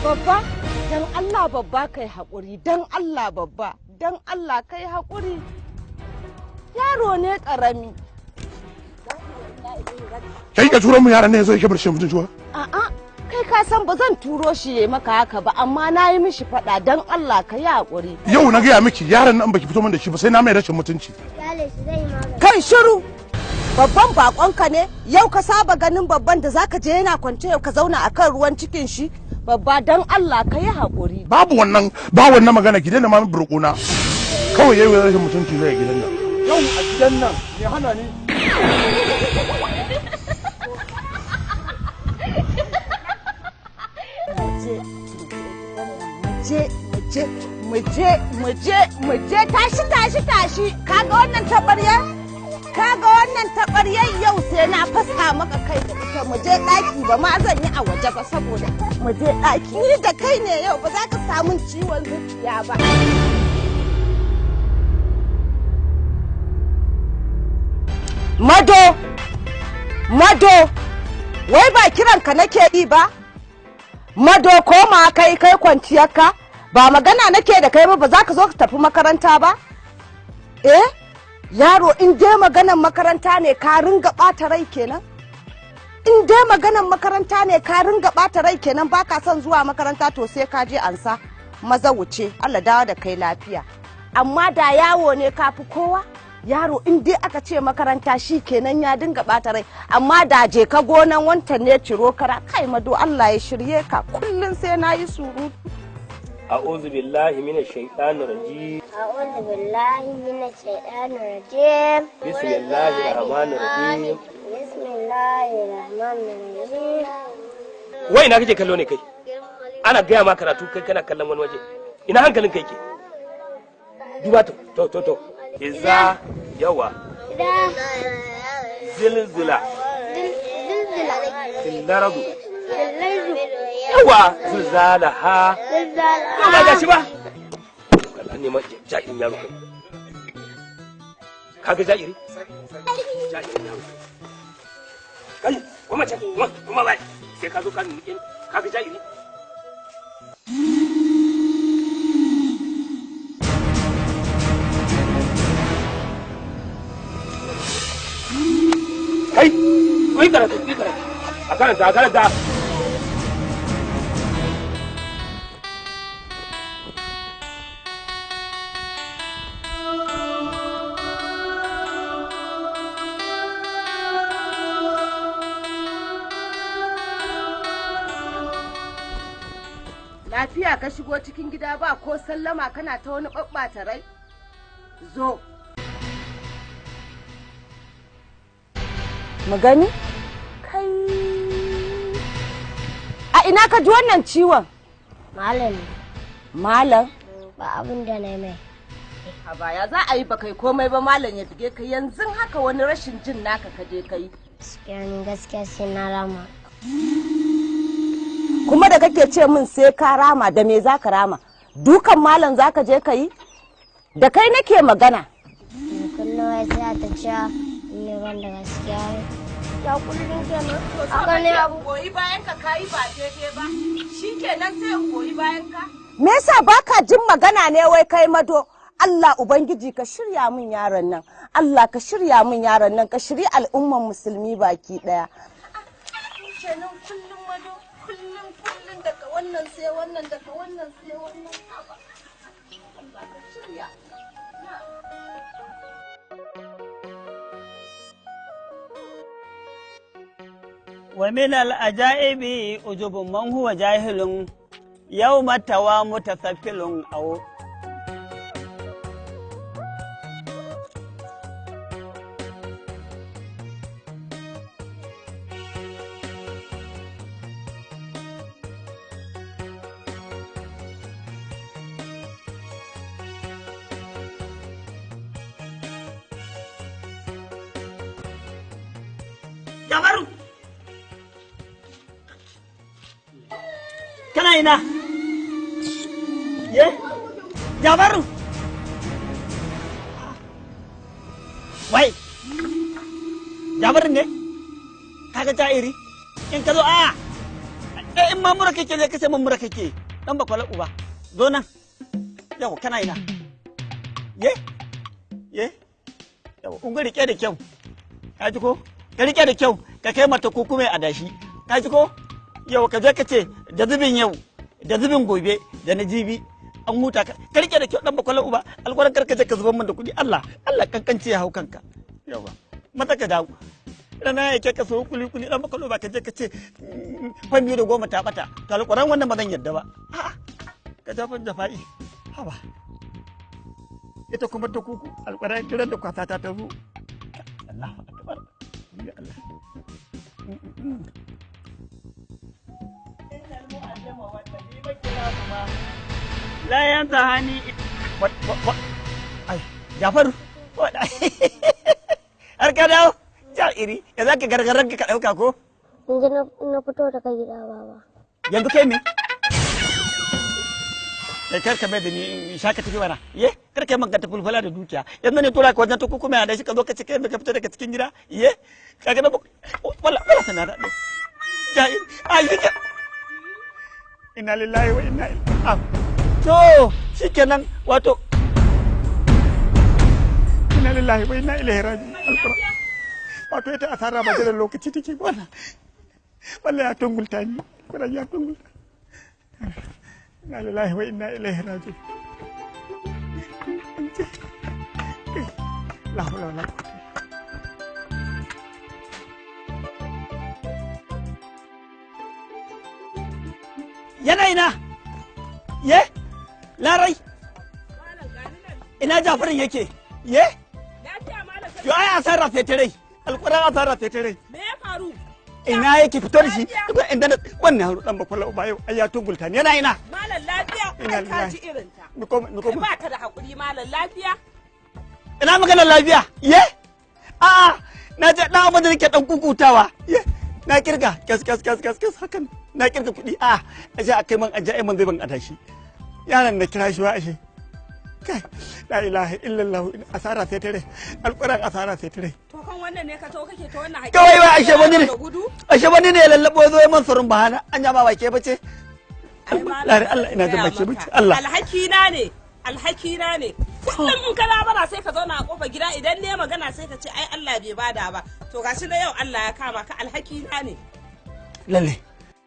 Babba, dan Allah babba kai haƙuri, dan Allah babba, dan Allah kai haƙuri. Yaro ne ƙarami. Kai ka turo mu yaran ne yazo yake barshe mutun juwa? A'a, kai ka san ba zan turo shi yayi maka haka ba, amma na yi mishi faɗa, dan Allah ka yi haƙuri. Yau na gaya miki yaran nan baki fito min da shi ba sai na mai rashin mutunci. Kai shiru! Babban bakonka ne, yau ka saba ganin babban da zaka je yana kwance yau ka zauna akan ruwan cikin shi. Babba dan Allah ka yi haƙuri. Babu wannan, ba wannan magana, ki daina ma min burkuna. Kawai yayi rashin mutunci zai gidan nan. Yau a gidan nan ya hana ni. Muje, muje, muje, muje, muje, tashi, tashi, tashi. Kaga wannan taɓaryar? Kaga wannan taɓaryar yau sai na fasa maka kai da ita. Muje ɗaki, ba ma zan yi a waje ba saboda muje ɗaki. Ni da kai ne yau ba za ka samu ciwon zuciya ba. Mado, Mado, wai ba kiranka nake yi ba? Mado, koma kai kai kwanciyarka, ba magana nake da kai ba, ba za ka zo ka tafi makaranta ba? Eh, yaro in dai maganan makaranta ne ka ringa ɓata rai kenan? In dai maganan makaranta ne ka ringa ɓata rai kenan, ba ka son zuwa makaranta, to sai ka je ansa. Maza wuce, Allah dawo da kai lafiya. Amma da yawo ne ka fi kowa? Yaro in dai aka ce makaranta shi kenan ya dinga ɓata rai, amma da je ka gonan wancan ne ciro kara kai. Mado, Allah ya shirye ka, kullum sai na yi surutu. A'udhu billahi minash shaitanir rajim. A'udhu billahi minash shaitanir rajim. Bismillahir rahmanir rahim. Bismillahir rahmanir rahim. Wai ina kake kallo ne kai? Ana gaya ma karatu kai kana kallon wani waje. Ina hankalin kai ke? Duba to to to to. Iza yawa. Zilzila. Zilzila. Zillaradu. Zillaradu. Yawa zilzalaha. Zilzalaha. Ba ga shi ba. Kallon ne ma ja'irin yaro kai. Kaga ja'iri? Ja'irin yaro. Kai, kuma can, kuma kuma bai. Sai ka zo ka nike, kaga ja'iri? Kai, kuyi karatu, kuyi karatu. A karanta, a karanta. Lafiya ka shigo cikin gida ba ko sallama, kana ta wani ɓaɓɓata rai? Zo. Mu gani? Kai. A ina ka ji wannan ciwon? Malam. Malam? Ba abin da na mai. A baya za a yi ba kai komai ba malam ya bige ka, yanzu haka wani rashin jin naka ka je kai. Gaskiya ni gaskiya sai na rama. Kuma da kake ce min sai ka rama, da me za ka rama? Dukan malam za ka je ka yi? Da kai nake magana. Kullum wai sai ta ce ni ban da gaskiya. Ya kullum kenan. Haka ne abu. Goyi bayan ka kayi ba daidai ba. Shikenan sai in goyi bayan ka. Me yasa baka jin magana ne wai kai Mado? Allah Ubangiji ka shirya min yaron nan. Allah ka shirya min yaron nan, ka shirya al'umman musulmi baki daya. Kenan kullum Mado, kullum kullum daga wannan sai wannan, daga wannan sai wannan. Allah ka shirya. ومن العجائب عجب من هو جاهل يوم توى متسفل أو Jabaru! Kana ina? Ye? Jabaru! Wai! Jabaru ne? Kaga ja'iri? In ka zo a! Eh, in ma mura kake ne kace mun mura kake. Dan bakwala uba. Zo nan. Yau kana ina? Ye? Ye? Yau kun ga rike da kyau. Ka ji ko? Ka rike da kyau, ka kai mata kukume a dashi. Ka ji ko? Yau ka je ka ce da zubin yau, da zubin gobe, da na jibi. An huta ka. Ka rike da kyau dan bakwala uba. Alƙwaran kar ka je ka zuban min da kuɗi. Allah, Allah kankance ya hau kanka. Yawa. Mata ka dawo. Rana ya ka so kuli kuli dan bakwala uba ka je ka ce fan 2 da 10 ta bata. To alƙwaran wannan ba zan yadda ba. A'a. Ka jafan jafa'i. Haba. Ita kuma ta kuku alƙwaran kiran da kwasa ta zo. Allahu akbar. Ya Allah. La yanzu hani ai Jafaru har ka dawo iri ya za ka gargaran ka ɗauka ko Yanzu na fito daga gida baba. Yanzu kai me kai kar ka mai da ni shaka tafi mana ye kar kai manga ta fulfula da dukiya yanzu ne tura ka wajen ta kuma da shi ka zo ka ce kai ka fito daga cikin gida ye kaga na wala wala sana da ja'ir ai shi inna lillahi wa inna ilaihi. To shikenan wato inna lillahi wa inna ilaihi raji'un. Alquran wato ita asara ba da lokaci take wannan wallahi ya tungulta ni kuran ya tungulta. Inna lillahi wa inna ilaihi raji'un. La hawla wala quwwata. Yana ina? Ye? Larai? Ina Jafarin yake? Ye? Yo ai asara sai ta rai. Alquran asara sai ta rai. Me ya faru? Ina yake fito da shi? Inda wannan yaro dan bakwala uba yau ai ya tungulta ni. Yana ina? Malam lafiya, ai ka ji irin ta. Mi ko ba ka da hakuri malam lafiya. Ina maganar lafiya? Ye? A'a, na je dan abin da nake dan kukutawa. Ye? Na kirga kas kas kas kas kas hakan. Na kirga kuɗi a aje a kai man aje ai man zai ban adashi. Yaran na kira shi wa ashe. Kai la ilaha illallah asara sai tare. Alquran asara sai tare. To kan wannan ne ka to kake to wannan hakiki. Kawai wai ashe wani ne. Ashe wani ne ya lallabo zo man surun bahana. Anya ba bake bace. Allah Allah ina da bake bace Allah. Alhaki na ne. Alhaki na ne. Kullum in ka labara sai ka zauna a kofar gida idan ne magana sai ka ce ai Allah bai bada ba. To gashi na yau Allah ya kama ka alhaki na ne. Lalle.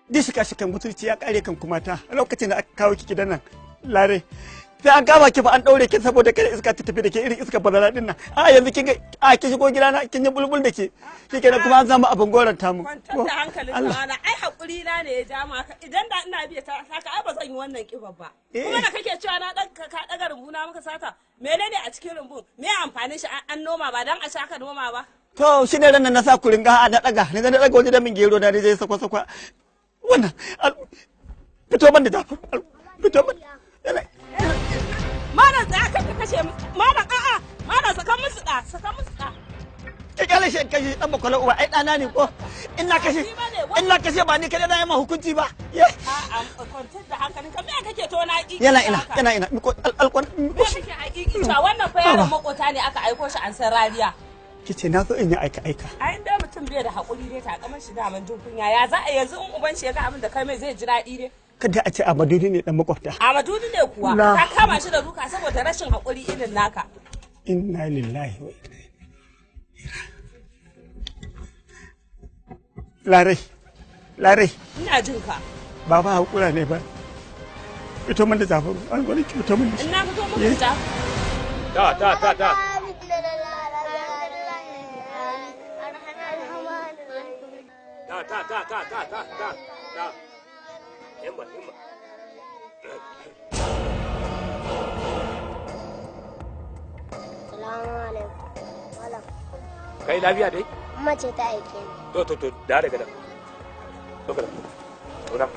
Duk shika shikan mutunci ya kare kan kuma ta lokacin da aka kawo ki gidan nan lare sai an kama ki fa an daure ki saboda kada iska ta tafi da ke irin iska bazara din nan. A yanzu kin ga a ki shigo gidana kin yi bulbul da ke shikenan kuma an samu abin goron tamu. Kwantar da hankalin ka na ai hakuri na ne ya ja maka idan da ina biya ta haka ai ba zan yi wannan kibar ba. Kuma da kake cewa na dan ka daga rumbu na maka sata menene a cikin rumbun me amfanin shi an noma ba dan a sha ka noma ba. To shine ran nan na sa kuringa a na daga ni na daga waje da min gero na je sakwa sakwa wannan fito ban da Jafar fito ban. Malam tsaya kan ka kashe musu. Malam a'a, malam saka musu da, saka musu da. Ki kyale shi kashe dan bakwala uba ai dana ne ko in na kashe in na kashe ba ni kada na yi ma hukunci ba. A'a, kwantar da hankalin ka me kake to na ƙiƙi. Yana ina, yana ina. Miko alƙwan me kake haƙiƙi cewa wannan fa yaron makota ne aka aiko shi an san rariya. Kice na so in yi aika aika. Ai inda mutum bai da hakuri dai takamar shi daman jin kunya ya za a yanzu in uban shi ya ga abin da kai mai zai ji daɗi ne. Kada a ce Amadudi ne dan makwabta. Amadudi ne kuwa ka kama shi da duka saboda rashin hakuri irin naka. Inna lillahi wa inna ilaihi. Larai, Larai. Ina jin ka. Baba hakura ne ba. Fito min da Jafaru, an gwani ki fito min da shi. Ina fito maka da Jafaru. Ta ta ta ta. Ta ta ta ta ta ta ta ta. Himma himma. Salamu alaikum. Malam. Kai lafiya dai? Mace ta aike ni. To to to da daga nan. To kana. To na.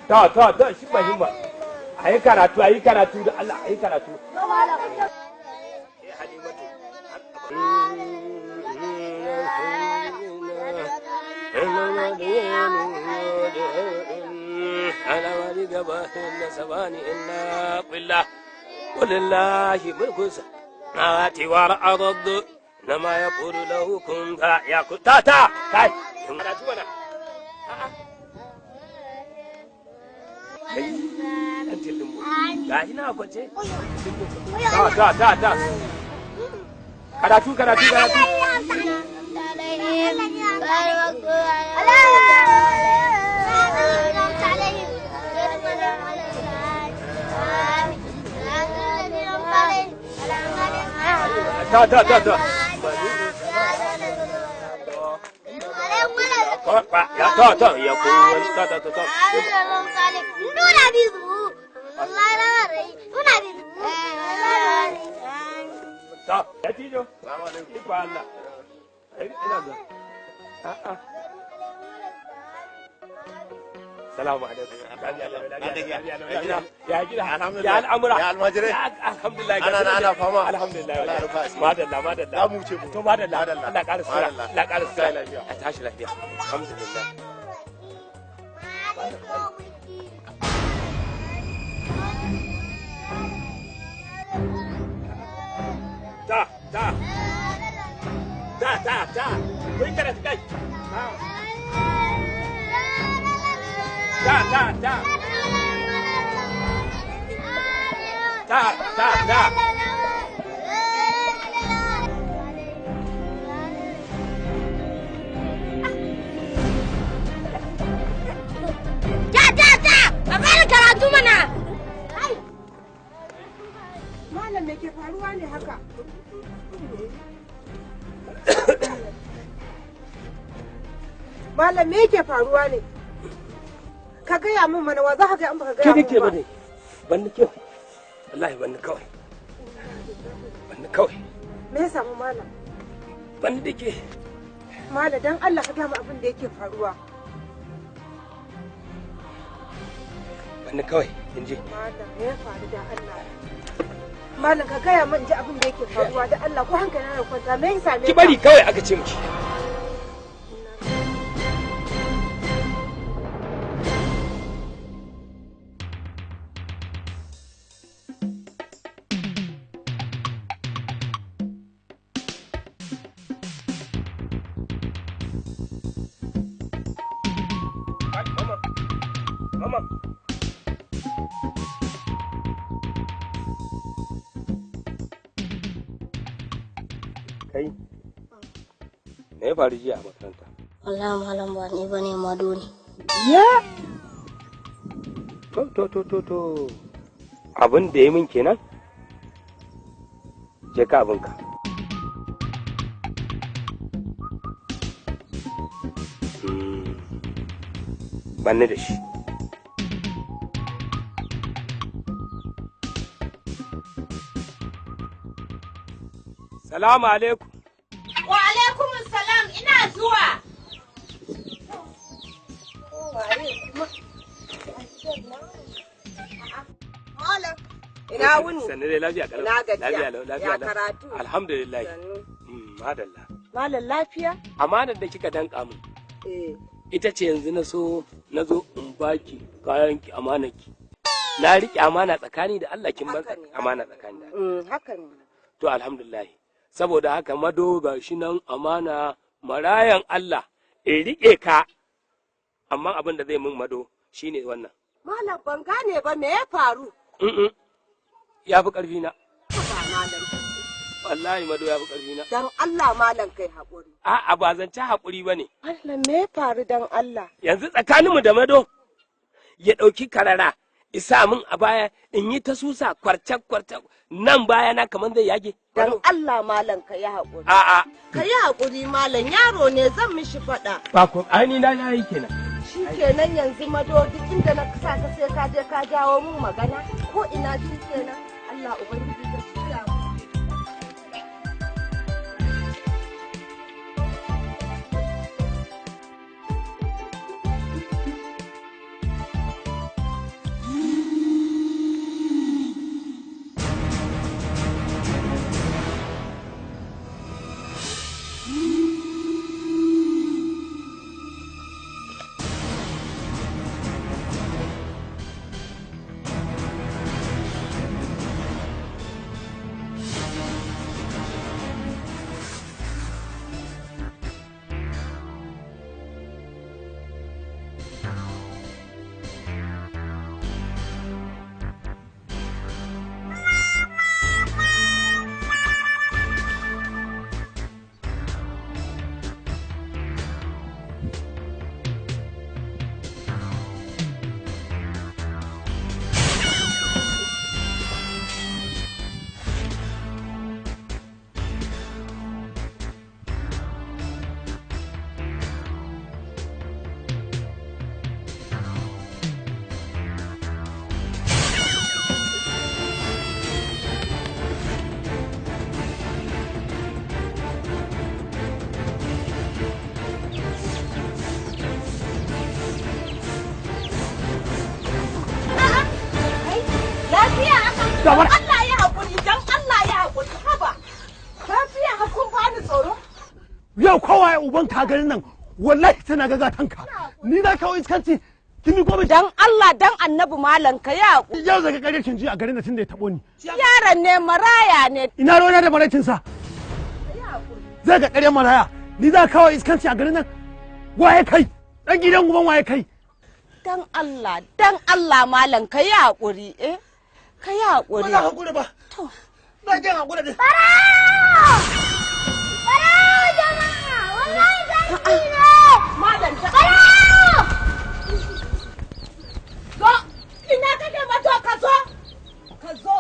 Ta ta ta shi ba himma. Ayi karatu ayi karatu da Allah ayi karatu. Eh Halimatu. على والد سباني إلا بالله ولله ملك السماوات والأرض إنما يقول له كن فيكون. تا تا كاي Kai dan tillin mu. Ga ina kwance. Ta ta ta ta. Karatu karatu karatu. Ta ta ta ta. Ya ta ta ya ku ta ta ta ta. Ta ya tijo. Salamu alaikum. Iko Allah. Ina ga. A'a. Salamu alaikum. Ya gida. Ya al'amura. Ya almajirai. Alhamdulillah. Ana ana fama. Alhamdulillah. Madalla madalla. Za mu wuce mu. To madalla. Allah ƙara sura. Allah ƙara sura. A tashi lafiya. Alhamdulillah. Ta ta. Ta ta ta. Kun karatu kai. Ta ta ta. Ta ta ta. Ta ta ta. A fara karatu mana. Malam me ke faruwa ne haka? Malam me yake faruwa ne? Ka gaya min mana wa za ka gaya in baka gaya min ba. Ke ban ni kyau. Wallahi ban ni kawai. Ban ni kawai. Me ya samu malam? Ban ni dake. Malam dan Allah ka gaya min abin da yake faruwa. Ban ni kawai in ji. Malam me ya faru da Allah? Malam ka gaya min ji abin da yake faruwa da Allah ko hankali na kwanta me ya same ka? Ki bari kawai aka ce miki. Mama. Kai, me ya faru jiya a makaranta? Wallahi malam ba ni bane Mado ne. Ya? To to to to to. Abin da ya min kenan? Je ka abinka. Banni da shi. Salamu alaikum. Wa alaikum salam ina zuwa. Malam ina wuni? Sannu dai lafiya kalau. Ina gajiya. Lafiya lau, lafiya Ya lau. karatu. Alhamdulillah. Sannu. Madalla. Malam lafiya? Amanar da kika danka min Eh. ita ce yanzu na so na zo in baki kayanki amanarki. Na riƙe amana tsakani da Allah kin ban Haka ne, amana tsakani da Allah. Haka ne. To alhamdulillah. Saboda haka Mado ga shi nan amana marayan Allah in riƙe ka amma abin da zai min Mado shine wannan. Malam ban gane ba me ya faru? Mm-mm. Ya fi ƙarfi na. Ba malam. Wallahi Mado ya fi ƙarfi na. Dan Allah malam kai haƙuri. A'a ba zance haƙuri ba ne. Malam me ya faru dan Allah? Yanzu tsakaninmu da Mado ya ɗauki karara isa min a baya in yi ta susa kwarce kwarce nan baya na kamar zai yage. Dan Allah malam ka yi haƙuri. A'a. Ka yi haƙuri malam yaro ne zan mishi faɗa. Ba ko ai ni na yi kenan. Shi kenan yanzu Mado duk inda na sa ka sai ka je ka jawo mun magana ko ina shi kenan Allah ubangiji ka shirya mu. Allah ya hakuri, dan Allah ya hakuri. Haba. Lafiya hakun bani tsoro. Yau kowa ya uban ka garin nan wallahi tana ga gatanka. Ni na kawo iskanci. Kimi gobe dan Allah dan Annabi malam ka ya hakuri. Yau zaka kare kin ji a garin nan tunda ya tabo ni. Yaron ne maraya ne. Ina ruwana da maraicin sa. Zai ga kare maraya. Ni za kawo iskanci a garin nan. Waye kai? Dan gidan uban waye kai? Dan Allah, dan Allah malam ka yi hakuri eh. Ka yi hakuri. Ba za hakuri ba. To. Na jin hakuri da. Barau! Barau jama'a! Wallahi zaki ne! Malam ta. Barau! Zo! Ina kake mato ka zo! Ka zo!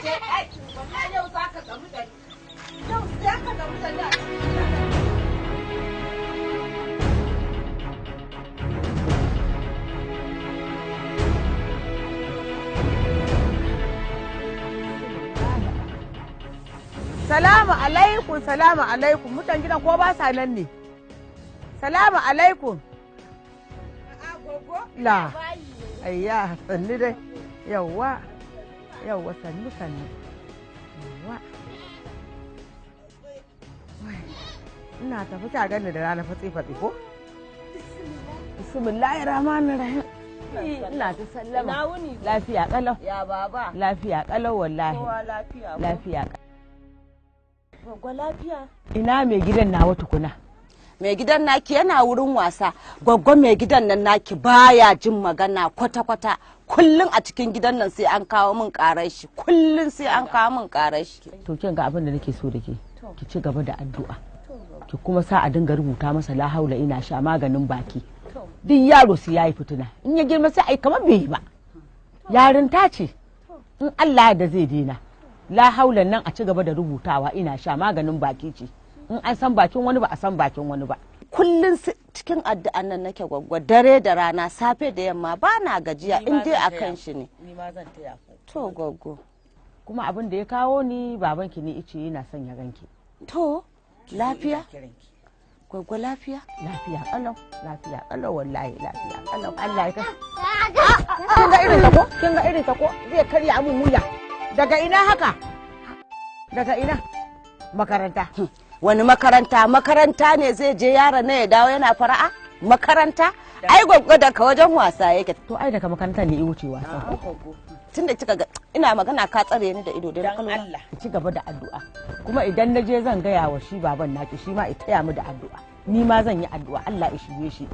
Je ɗaki, wallahi yau za ka gamu da ni. Yau za ka gamu da ni a cikin gidan. Salamu alaikum, salamu alaikum. Mutan gidan ko ba sa nan ne? Salamu alaikum. La. Ayya, sannu dai. Yawwa. Yawwa, sannu sannu. Yawwa. Ina tafi ta gani da rana fatsi fatsi ko? Bismillahir Rahmanir Rahim. Ina ta sallama. Ina wuni? Lafiya kalau. Ya baba. Lafiya kalau wallahi. Kowa lafiya. Lafiya. Gwaggo lafiya. Ina mai gidan nawa tukuna? Mai gidan naki yana wurin wasa. Gwaggo mai gidan nan naki baya jin magana kwata-kwata. Kullum a cikin gidan nan sai an kawo min karar shi. Kullum sai an kawo min karar shi. To kin ga abin da nake so da ke. Ki ci gaba da addu'a. Ki kuma sa a dinga rubuta masa la haula ina sha maganin baki. Duk yaro sai yayi fitina. In ya girma sai ai kamar bai yi ba. Yarinta ce. In Allah da zai daina. La haulan nan a ci gaba da rubutawa ina sha maganin baki ce. In an san bakin wani ba a san bakin wani ba. Kullum cikin addu'an nan nake gwaggwa dare da rana safe da yamma ba na gajiya in dai akan shi ne. Ni ma zan taya ku. To gwaggo. Kuma abin da ya kawo ni babanki ne ice yana son ya ganki. To lafiya? Gwaggo lafiya? Lafiya kalau, lafiya kalau wallahi lafiya kalau. Allah ya Kin ga irin ta ko? Kin ga irin ta ko? Zai karya mun wuya. Daga ina haka? Daga ina? Makaranta. Wani makaranta? Makaranta ne zai je yaro na ya dawo yana fara'a? Makaranta? Ai gwaggo daga wajen wasa yake. To ai daga makaranta ne ya wuce wasa. Tunda kika ga ina magana ka tsare ni da ido dai Dan Allah. Ci gaba da addu'a. Kuma idan na je zan gaya wa shi baban naki shi ma ya taya mu da addu'a. Ni ma zan yi addu'a Allah ya shirye shi.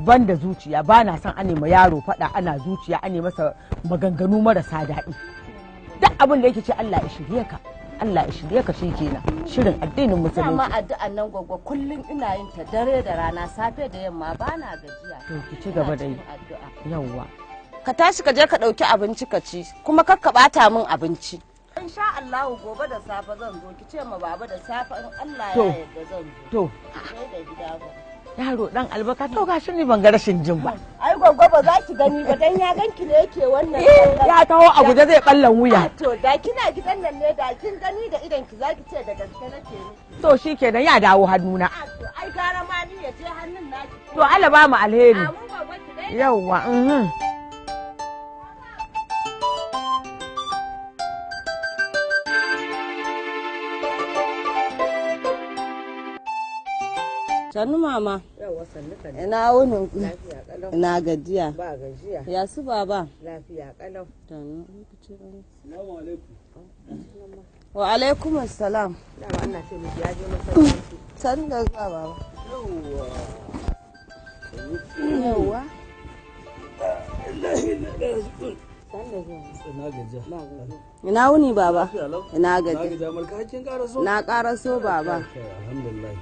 Ban da zuciya ba na son ane ma yaro faɗa ana zuciya ane masa maganganu marasa daɗi. Duk abin da yake ce Allah ya shirye ka. Allah ya shirye ka shikenan. Shirin addinin musulunci. Dama addu'an nan gwaggo kullum ina yin ta dare da rana safe da yamma ba na gajiya. To ki ci gaba da yi. Yawwa. Ka tashi ka je ka ɗauki abinci ka ci kuma kar ka ɓata min abinci. Insha Allahu gobe da safe zan zo ki ce ma baba da safe in Allah ya yarda zan zo. To. Sai da gida ba. Yaro dan albarka to gashi ni ban ga rashin jin ba. Ai gwaggo ba za ki gani ba dan ya ganki ne yake wannan. Ya taho a guje zai ballan wuya. To da kina gidan nan ne da kin gani da idan ki zaki ce da gaske nake miki. To shikenan ya dawo hannuna. To ai gara ma ni ya je hannun naki. To Allah ba mu alheri. Amin gwaggo ki dai. Yawwa. Sannu mama. Yawwa sannu sannu. Ina wunin ku? Lafiya kalau. Ina gajiya. Ba gajiya. Ya su baba? Lafiya kalau. Sannu. Assalamu alaikum. Wa alaikum assalam. Dama ina ce miki ya je masallaci. Sannu da zuwa baba. Yawwa. Yawwa. Ina wuni baba? Ina gajiya. Na ƙaraso baba. Alhamdulillah.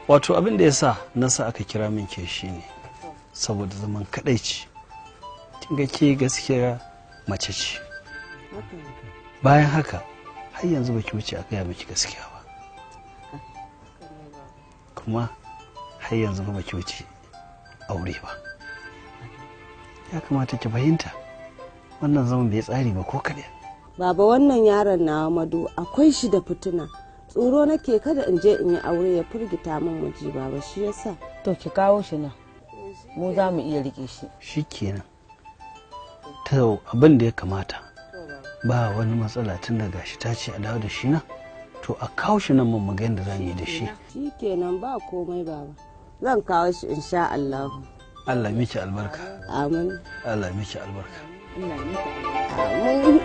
Wato abin da ya sa na sa aka kira min ke shi ne saboda zaman kadaici. Kin ga ke gaskiya mace ce. Bayan haka har yanzu baki wuce a gaya miki gaskiya ba. Kuma har yanzu ba baki wuce aure ba. Ya kamata ki fahimta wannan zaman bai tsari ba ko kaɗan. Baba wannan yaron nawa Mado akwai shi da fitina. Tsoro nake kada in je in yi aure ya firgita min miji baba shi yasa. To ki kawo shi nan. Mu za mu iya rike shi. Shikenan. To abin da ya kamata ba wani matsala tun da gashi ta ce a dawo da shi nan, to a kawo shi nan mu ga yadda za mu yi da shi. Shikenan, ba komai baba. Zan kawo shi insha Allah. Allah miki albarka. Amin. Allah miki albarka. Allah miki albarka. Amin.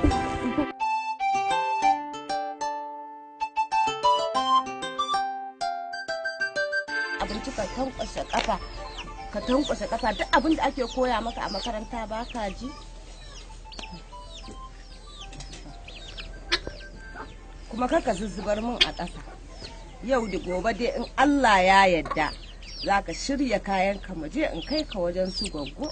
Abinci ka tankwashe kafa, ka tankwashe kafa, duk abin da ake koya maka a makaranta ba ka ji. Kuma kaka zuzzubar min a ƙasa. Yau da gobe dai in Allah ya yarda za ka shirya kayan ka mu je in kai ka wajen su gwaggo.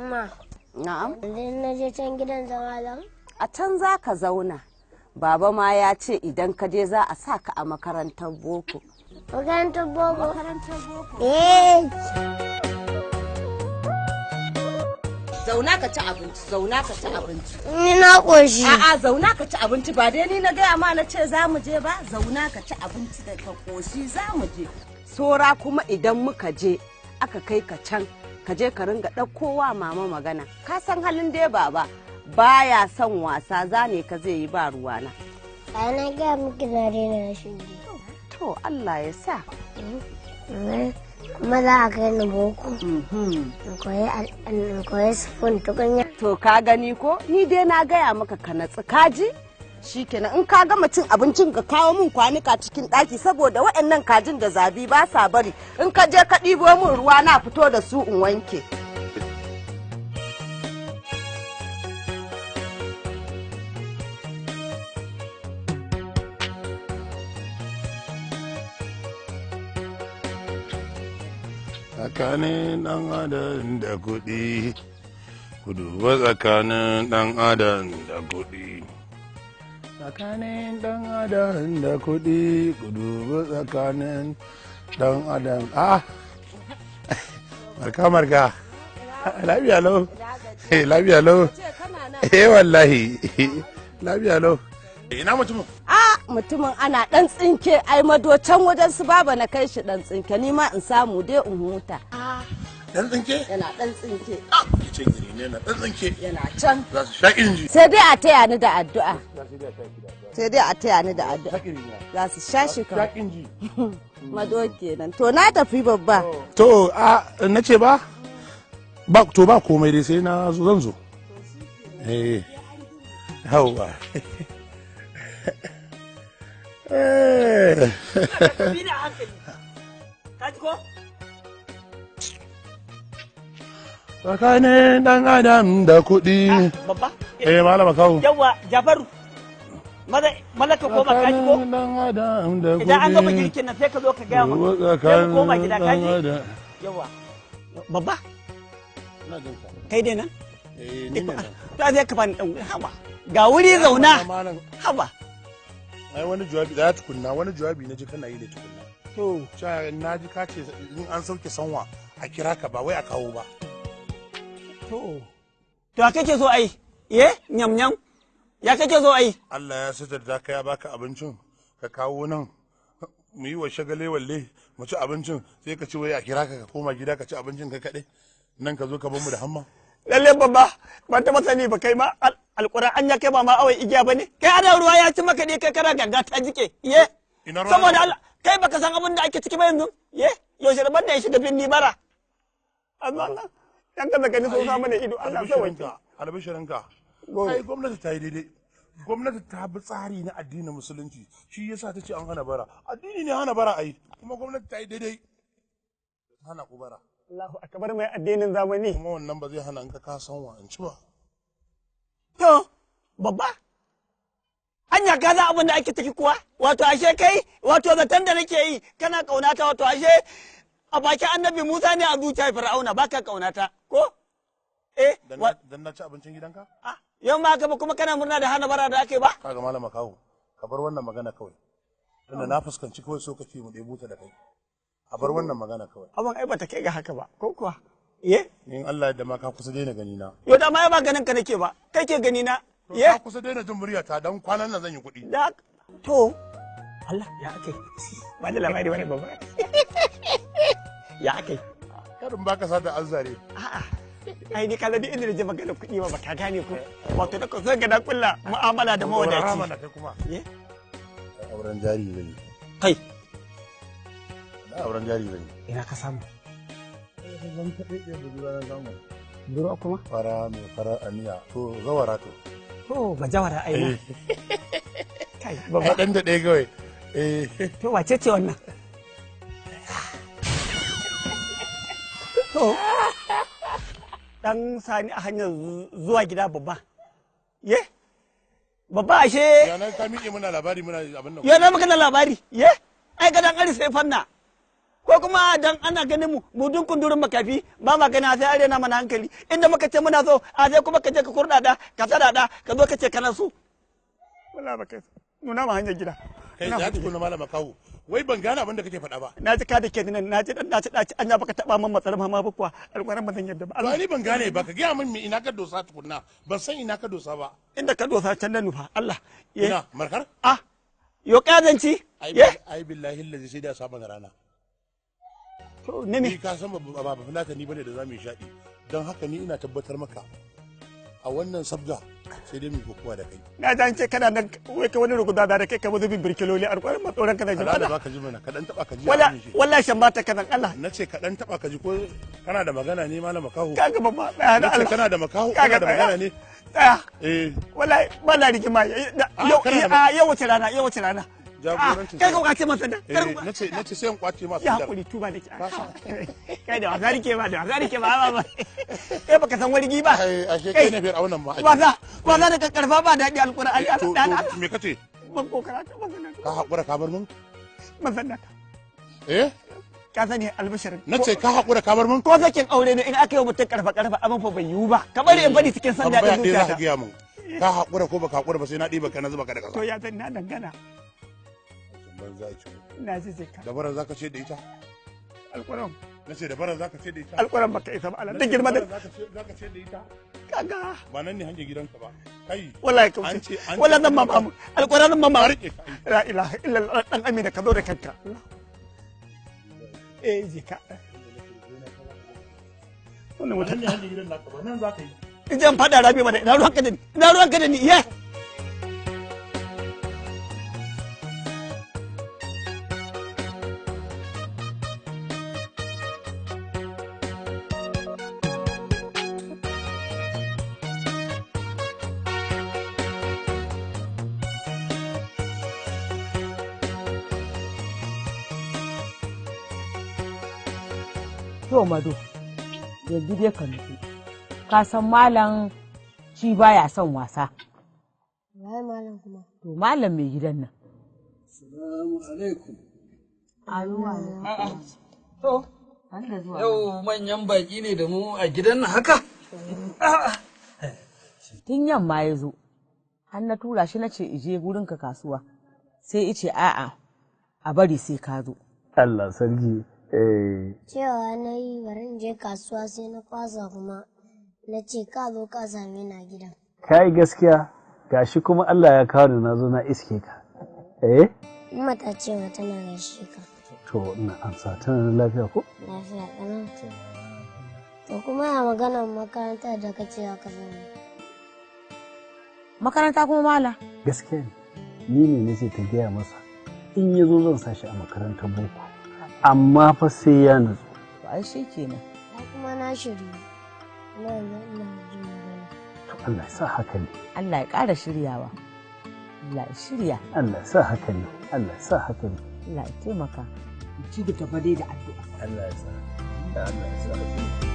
Ma. Na'am. Yanzu na je can gidan zama zan? A can za ka zauna. Baba ma ya ce idan ka je za a sa ka a makarantar boko. Makarantar boko? Makarantar boko. Eh. Zauna ka ci abinci, zauna ka ci abinci. Ni na ƙoshi. A'a, zauna ka ci abinci, ba dai ni na gaya ma na ce za mu je ba, zauna ka ci abinci da ka ƙoshi za mu je. Sora kuma idan muka je aka kai ka can, ka je ka ringa ɗaukowa mama magana. Ka san halin dai baba baya son wasa, zane ka zai yi ba ruwana. Ai na gaya miki na daina rashin ji. To Allah ya sa. Kuma za a kai ni boko. In koyi sifon tukunya. To ka gani ko? Ni dai na gaya maka ka natsu kaji? Shikenan, in ka gama cin abincin ka kawo min kwanuka cikin ɗaki, saboda waɗannan kajin da zabi ba sa bari. In ka je ka ɗibo min ruwa na fito da su in wanke. Tsakanin ɗan adam da kuɗi, ku duba tsakanin ɗan adam da kuɗi. Tsakanin ɗan adam da kuɗi, ku duba tsakanin ɗan adam. Ah, marka marka, lafiya lau, lafiya lau, eh wallahi, lafiya lau. Ina mutumin? A mutumin ana dan tsinke, ai mado can wajen su baba na kai shi dan tsinke, ni ma in samu dai in huta. Dan tsinke? Yana dan tsinke. Ah, kice gire ne na dan tsinke. Yana can. Za su sha inji. Sai dai a taya ni da addu'a. Sai dai a taya ni da addu'a. Za su sha shi Sha inji. Mado kenan. To na tafi babba. To a na ce ba? Ba to ba komai dai, sai na zo zan zo. Eh. Yawwa. Tsakanin ɗan adam da kuɗi. Babba? Eh, malama kawo. Yawwa, Jafaru. Maza maza ka koma, ka ji ko? Tsakanin ɗan adam da kuɗi. Idan an gama girkin nan sai ka zo ka gaya mu. Sai mu koma gida, ka ji? Yawwa. Babba? Kai dai nan? Eh, ni ne nan. To sai ka bani dan haba. Ga wuri zauna. Haba. Ai wani jawabi da tukunna, wani jawabi na ji kana yi da tukunna. To. Cewa na ji ka ce in an sauke sanwa a kira ka, ba wai a kawo ba. To. To a kake so ai? Ye? Nyam nyam. Ya kake so ai? Allah ya sitarta ka ya baka abincin ka kawo nan mu yi wa shagale walle mu ci abincin, sai ka ci wai a kira ka ka koma gida ka ci abincin ka kaɗai, nan ka zo ka bar mu da hamma. Lalle babba, ban taɓa sani ba kai ma alƙur'an ya kai ba ma awai igiya ba ne. Kai ana ruwa ya ci maka ne, kai kana ganga ta jike. Ye? Ina ruwa? Saboda Allah, kai baka san abin da ake ciki ba yanzu. Ye? Yaushe da banda ya shiga binni bara. Amma Allah, dan ka zaka ni so sa mana ido Allah sauke. Albishirinka. Ai gwamnati ta yi daidai. Gwamnati ta bi tsari na addinin musulunci, shi yasa ta ce an hana bara. Addini ne hana bara ai, kuma gwamnati ta yi daidai. Hana ku bara. Allahu akbar mai addinin zamani. Kuma wannan ba zai hana in ka kasan wa in ci ba. To, babba, anya ka za abin da ake ciki kuwa? Wato ashe kai, wato zaton da nake yi kana kaunata, wato ashe a bakin annabi Musa ne a zuciyar Fir'auna baka kaunata, ko? Eh, Dan na ci abincin gidanka? Ah, yau ma haka ba kuma kana murna da hana bara da ake ba? Kaga malama kawo, ka bar wannan magana kawai. Tunda na fuskanci kawai so kake mu ɗebo ta da kai. A bar wannan magana kawai. Abin ai bata kai ga haka ba, ko kuwa? Ye? In Allah ya ma ka kusa daina gani na. Yau da ma ya ba ganin ka nake ba, kai ke gani na. Ye? Ka kusa daina jin murya ta dan kwanan nan zan yi kuɗi. Da to Allah ya akai. Ba da labari wani babba. Ya akai. Karin baka sata azzare. A'a. Ai ni kaga duk inda je magana kuɗi ba ka gane ko. Wato da zan ga na kulla mu'amala da mawadaci. Mana kai kuma. Auren jari zan yi. Kai. Na auren jari zan yi. Ina ka samu? Zan taɓe ɗaya budurwa na samu. Budurwa kuma? Fara mai fara aniya to zawara to. To ba jawara ai ma. Kai babba. Dan da ɗaya kawai. Eh. To wace ce wannan? To. Dan sani a hanyar zuwa gida babba. Ye? Babba ashe. Yana ka miƙe muna labari muna abin nan. Yana maka labari. Ye? Ai gadan ari sai fanna. Ko kuma dan ana ganin mu mu dun kundurin makafi ba ma gani sai arena mana hankali inda muka ce muna so a sai kuma ka je ka kurdada ka sadada ka zo ka ce kana so. Wallahi baka nuna ma hanyar gida. Kai za ta kuna malama kawo. Wai ban gane abin da kake faɗa ba. Na ji ka da ke nan na ji dan daci daci anya baka taba min matsar ma ba kuwa alƙwaran ba zan yadda ba. To ni ban gane ba ka gaya min me ina ka dosa tukunna ban san ina ka dosa ba. Inda ka dosa can na nufa Allah. Ina markar? Ah yo kazanci. Ai billahi allazi sai da sabon rana. To ne ni ka san ba ba fulata ni bane da zamu yi shaɗi don haka ni ina tabbatar maka a wannan sabga sai dai mu kokowa da kai. Na ji an ce kana nan wai ka wani ruguda da kai kamar zubin birkiloli alƙwarin matsoran ka da jama'a. Allah baka ji mana ka dan taba ka ji. Wala wallahi shan bata kazan Allah. Na ce ka dan taba ka ji ko kana da magana ne malam makaho. Kaga babba tsaya na Allah. Kana da makaho kana da magana ne. Tsaya. Eh. Wallahi ba na rigima yau yau wace rana yau wace rana. Jagorancin kai ka kwace masa da. Nace nace sai in kwace masa da. Ya hakuri tuba nake. Kai da wasa rike ba da wasa rike ba ba. Kai baka san wani ba. Ai ashe kai ne fir'aunan ma. Wasa wasa da karfa ba daɗi alqur'ani Allah. To me kace? Ban kokara ta ban sanar. Ka hakura ka bar mun? Ban sanar ka. Eh? Ka sani albishirin. Nace ka hakura ka bar mun? Ko sakin aure ne in aka yi mutum karfa karfa abin fa bai yiwu ba. Ka bari in bari cikin san daɗin zuciya. Tambaya ɗaya za ka gaya mun. Ka hakura ko baka hakura ba sai na ɗiba ka na zuba ka da ƙasa. To ya zan na dangana. Banza ce. Na ji ka. Dabara zaka ce da ita? Alƙur'an. Nace dabara zaka ce da ita? Alƙur'an baka isa ba Allah. Duk girma da zaka ce da ita? Kaga. Ba nan ne hanyar gidanka ba. Kai. Wallahi ka wuce. Wallahi zan mama mu. Alƙur'an zan mama. Rike ka. La ilaha illallah dan Amina ka zo da kanka. Eh je ka. Wannan wata ne hanyar gidan naka ba nan zaka yi. Idan fada rabi mana ina ruwanka da ni. Ina ruwanka da ni. Ye. To Mado, yanzu dai ka nutsu. Ka san malam shi baya son wasa. Waye malam kuma? To malam mai gidan nan. Salamu alaikum. To, yau manyan baki ne da mu a gidan nan haka? Tun yamma ya zo, har na tura shi na ce ije gurinka kasuwa. Sai ice a'a, a bari sai ka zo. Allah sarki. Cewa na yi bari in je kasuwa sai na fasa kuma na ce ka zo ka same ni a gidan. Ka yi gaskiya gashi kuma Allah ya kawo ni na zo na iske ka. Eh? Umma ta ce wa tana gaishe ka. To ina amsa tana da lafiya ko? Lafiya ƙalau. To kuma ya maganar makaranta da ka ce ka sani. Makaranta kuma mala? Gaskiya ne. Ni ne nace ta gaya masa in ya zo zan sa shi a makarantar boko. Amma fa sai ya nutsu. To ai shi kenan. Ai kuma na shiryu. Ina yanzu ina jin magana. To Allah ya sa haka ne. Allah ya ƙara shiryawa. Allah ya shirya. Allah ya sa haka ne. Allah ya sa haka ne. Allah ya taimaka. Ci da gaba dai da addu'a. Allah ya sa. Allah ya sa haka ne.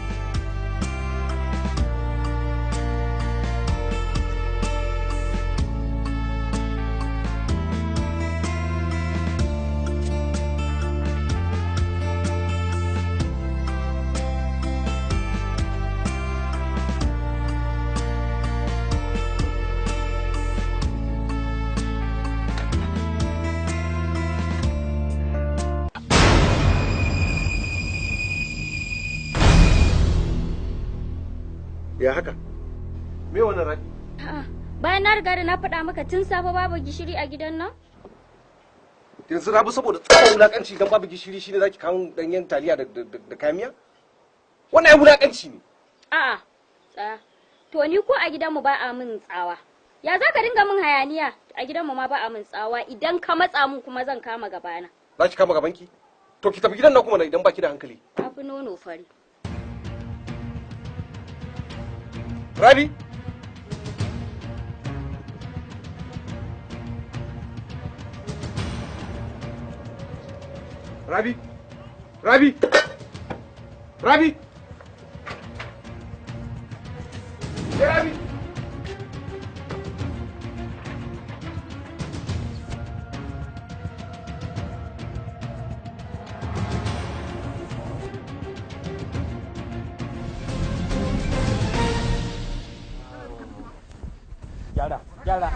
Ya haka? Me wannan raki? A'a, bayan na riga da na faɗa maka tun safe babu gishiri a gidan nan. Yanzu rabu saboda tsarin wulakanci dan babu gishiri shine zaki kawo danyen taliya da da kayan miya? Wannan ai wulakanci ne. A'a, Tsaya. To ni ko a gidanmu ba a min tsawa. Ya za ka dinga min hayaniya? A gidanmu ma ba a min tsawa, idan ka matsa mun kuma zan kama gabana. Za ki kama gabanki? To ki tafi gidan na kuma idan baki da hankali. Ka fi nono fari. Rabi? Rabi? Rabi? Rabi? Rabi? Gyara, gyara.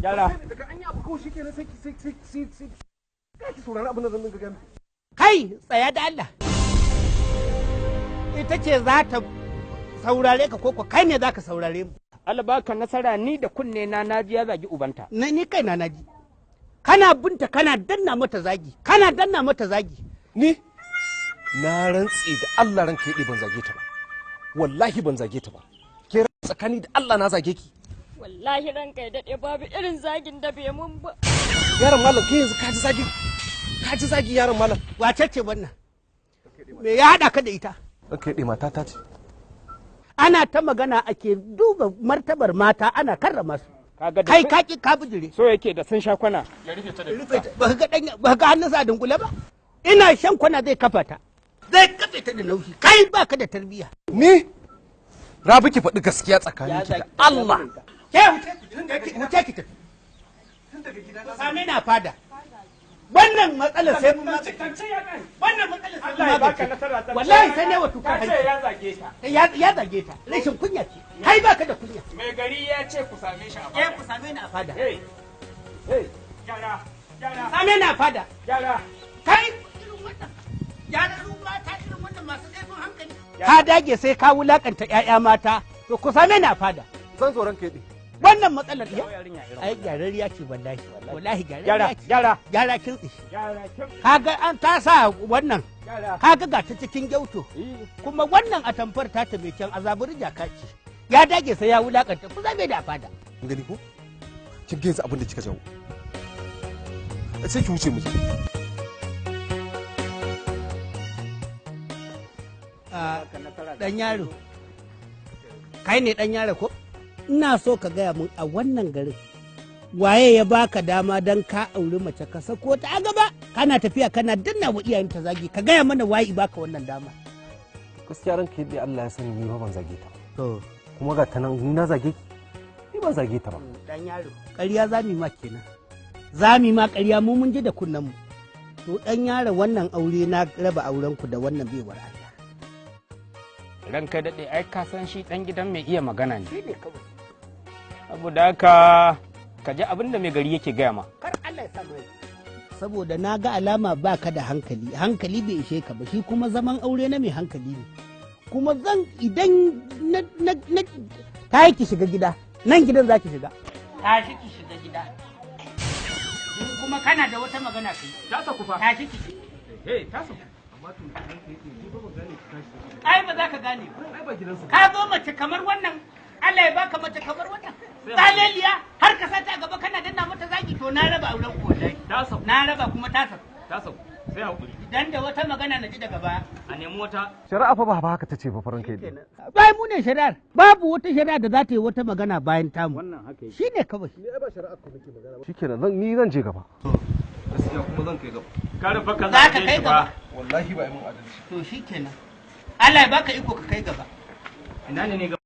Gyara. Daga an yi abu kawai shikenan sai sai sai sai ki saurari abin da zan dinga gaya miki. Kai tsaya da Allah. Ita ce za ta saurare ka koko kai ne za ka saurare mu. Allah baka nasara, ni da kunne na naji ya zagi ubanta. Ni kai na naji. Kana binta kana danna mata zagi, kana danna mata zagi. Ni na rantse da Allah ranka yaɗe ban zage ta ba. Wallahi ban zage ta ba. Ke tsakani da Allah na zage ki. Wallahi ranka ya daɗe babu irin zagin da bai mun ba. Yaron malam kai yanzu ka ji zagi. Ka ji zagi yaron malam. Wace ce wannan? Me ya haɗa ka da ita? Ranka yaɗe mata ta ce. Ana ta magana ake duba martabar mata ana karrama su. Kai ka ki ka bijire. So yake da sun sha kwana. Ya rufe ta da rufe ta. Ba ga dan ba ga hannunsa a dunkule ba. Ina shan kwana zai kafa ta. Zai kafe ta da naushi. Kai ba ka da tarbiyya. Ni Rabi ki faɗi gaskiya tsakaninki da Allah. Ke wuce ki tafi. Same na fada. Wannan matsalar sai mun magance. Wannan matsalar sai mun magance. Wallahi sai ne wato ka ce ya zage ta. Ya zage ta. Rashin kunya ce. Kai baka da kunya. Mai gari ya ce ku same shi a fada. Eh ku same ni a fada. Hey. Hey. Gyara. Gyara. Same ni a fada. Gyara. Kai irin wannan. Gyararru mata irin wannan masu kaifin hankali. Ka dage sai ka wulakanta ƴaƴa mata. To ku same ni a fada. Zan zo ranka yaɗe. Wannan matsalar ya ai gyararriya ce wallahi wallahi gyararriya ce. Gyara gyara kintsi kaga an ta sa wannan kaga ga ta cikin gyauto kuma wannan atamfar ta ta mai kyan azaburi jaka ce ya dage sai ya wulakanta ku zabe da fada. Kin gani ko kin ga yanzu abin da kika jawo sai ki wuce mu je. Dan yaro kai ne dan yaro ko? Ina so ka gaya mun a wannan garin waye ya baka dama don ka auri mace ka sako ta a gaba kana tafiya kana danna wa iyayenta zagi, ka gaya mana waye baka wannan dama. Gaskiya ranka yadda Allah ya sani ni ba ban zage ta. To kuma ga ta nan ni na zage ki, ni ban zage ta ba. Dan yaro ƙarya zami ma kenan, zami ma ƙarya mu mun ji da kunnen mu. To dan yaro wannan aure na raba auren ku da wannan baiwar Allah. Ranka daɗe ai ka san shi ɗan gidan mai iya magana ne. Shi ne kawai. Saboda haka ka ji abin da mai gari yake gaya ma. Kar Allah ya sa mai. Saboda na ga alama ba ka da hankali, hankali bai ishe ka ba, shi kuma zaman aure na mai hankali ne. Kuma zan idan na na na ta yi ki shiga gida, nan gidan za ki shiga. Tashi ki shiga gida. In kuma kana da wata magana kai. Ta saku fa. Tashi ki shiga. Eh, ta saku. Ai ba za ka gane ba. Ka zo mace kamar wannan, Allah ya baka mace kamar wannan. Tsaleliya har ka sata a gaba kana danna mata zagi, to na raba auren ku wallahi. Na raba kuma ta saku. Ta saku. Sai hakuri. Idan da wata magana na ji daga baya. A nemi wata. Shari'a fa ba haka tace ba faran kai. Bai mu ne shari'ar. Babu wata shari'a da za ta yi wata magana bayan tamu. Wannan haka yake. Shine kawai. Ni ai ba shari'a ku nake magana ba. Shikenan zan ni zan je gaba. Gaskiya kuma zan kai gaba. Kar fa ka Za ka zage kai shi gaba. ba. Wallahi ba yi mun adalci. To shikenan. Allah ya baka iko ka kai gaba. Ina ne ne gaba?